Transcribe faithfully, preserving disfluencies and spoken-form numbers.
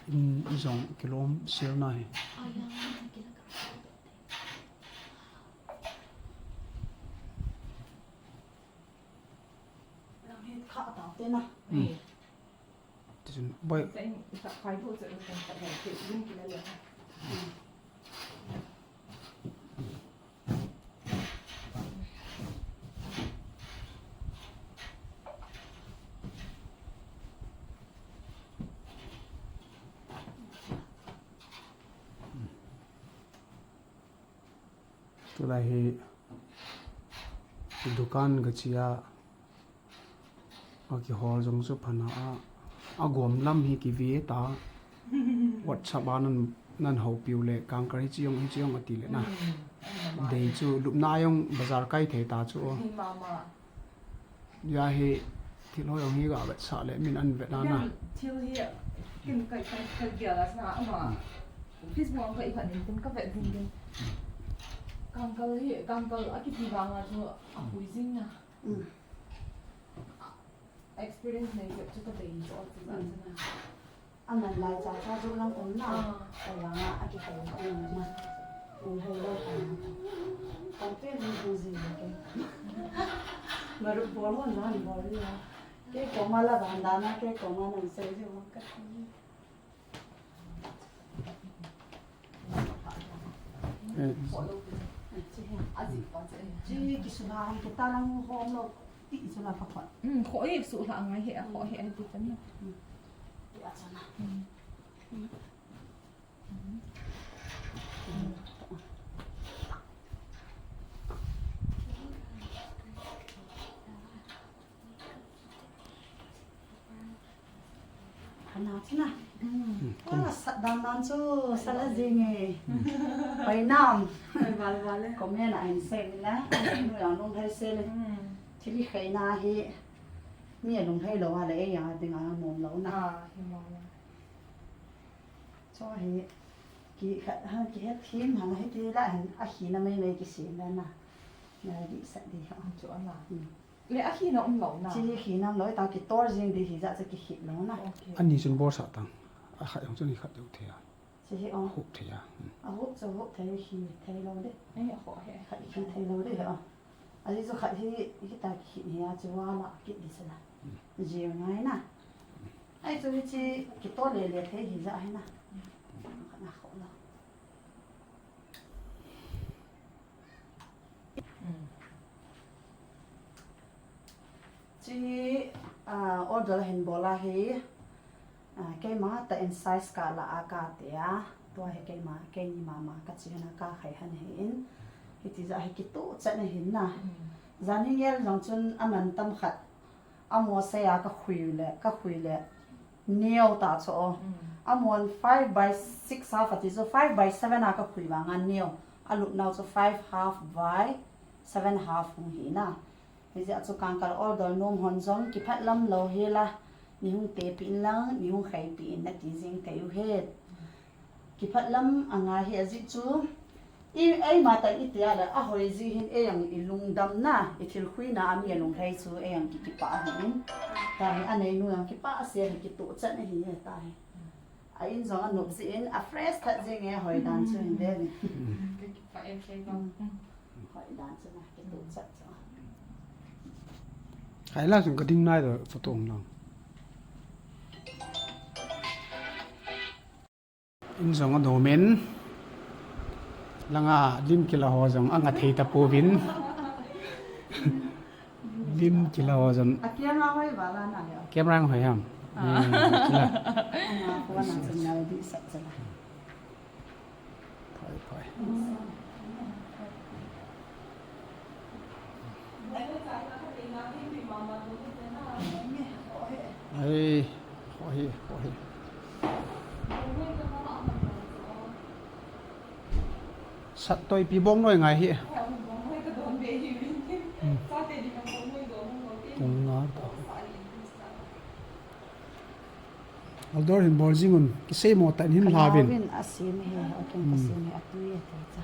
In, i jong kilom sel na hi. Lang hi kha ta te na. Hmm. Tichun, boi. Tulai hi dukan ka chia, a kihol jong chu phana a, a gom lam hi kive ta. WhatsApp a nan, nan houpiu le, kangkal hi chiong, hi chiong ati le na. Dei chu lupna jong bazar kai thei ta chu. Hi mama. Ya hi thil ho jong hi ga vetsah le min an vet na na. Thil hi kin kai kai kai gel a sana ama. Facebook ang kai khat in kin ka vet ding ding. Kangkal hi, kangkal a kiti vang a chu a hui jing na. Mm. Experience nei chu ka dei chu chu sana. Aman lai cha cha jong lang um na. Ah. Ka lang a, a kihou um na. Hung hei lou ka na. Complain hung hung jing le kei. Maru bol hon na bol ni na. Kei koma la dan dan na, kei koma nang sei ji hon ka. Eh. Chi kisuna hon kita lang hom lou. Ti chu la ka kho. Hmm, kho e, suh hla ngai he, kho he, ti ta ni. Hmm. Ti a chana. Hmm. Hmm. Kana china. Hmm. Wah, sat dan dan chu, sala jing e. Pai nam. Pai val val e. Comment a hin sei le. Nu yang nung hai sei le. Hmm. Thil hi khaina hi. Mi a lunghei lou a le, ei a dinga mom lou na. Ah, hi mom lou. Chu hi, ki khat, ha, kihet thim, ha, hiti la, hin, a hina mei mei kisem le na. Na di sat di ha. Chu ana. Hmm. Le a hina um lou na. Chi hi hina um lou, ta kitol jing di hi ja cha kihit lou na. Okay. Ani chun bol sah tang. A khat jong chun hi khat deu thei a. Chi hi, oh. Hup thei a. Hmm. A hup chu hup thei hi thei lou de. Ei, a ho he. Khat hi thei lou de, oh. Ajeh chu khat hi, hita kihit hi a chu vala kit di sela. Hmm. Jil ngai na. Ai chu hichi kitol le le thei hi ja hi na. Khat na kho lou. Hmm. Chi, ah, order hin bol a hi, ah, keima tah in size ka la a ka ti a, tua hi keima, keini mama ka chi hana ka khai han hi in, hiti ja hi kituh chet na hin na. Mm. Jan hi ngel jong chun a man tam khat, a mo sei a ka khui le, ka khui le, neo ta chu o. Mm. A mon five by six half a ti chu five by seven a ka khui vang a neo. A lup nau chu five half by seven half hung hi na. Hijeh a chu kangkal order nom hon jong kiphat lam lou hi la. Ni hung tepi in lang, ni hung khaipi in na ti jing thei u he. Kiphat lam a ngai hi ajeh chu. I, eima tah in i ti a le, a hoi ji hin ei ang i lungdam na, i thil khuina a mi a lunghei chu ei ang ki, kipah a hin. Ta hi a nei nu ang kipah a se hi kituh chet na hi he ta hi. A in jong a nop ji in, a fresh that jing e hoi dan chu hin de ni. Ka kipah e kei jong. Hoi dan chu na kituh chet chu. Khai la sung ka ding nai lo photo hung lang. In jong a domen. Langa lim kila ho jong anga thei ta pouvin. Lim kila ho jong. A camera hoi vala na le. Camera hoi ham. Ah. Hmm, kila. Anga ko na jong na di sa jala. Phai, phai. Ai, hohi, hohi. Sat toipi bong noi ngai hi. Hmm. Kong nga ta. Order hin bol jing un, kisei mo tah in hin hla uvin. Hla uvin a sem hi, a kem ka sem hi, a tui a ti cha.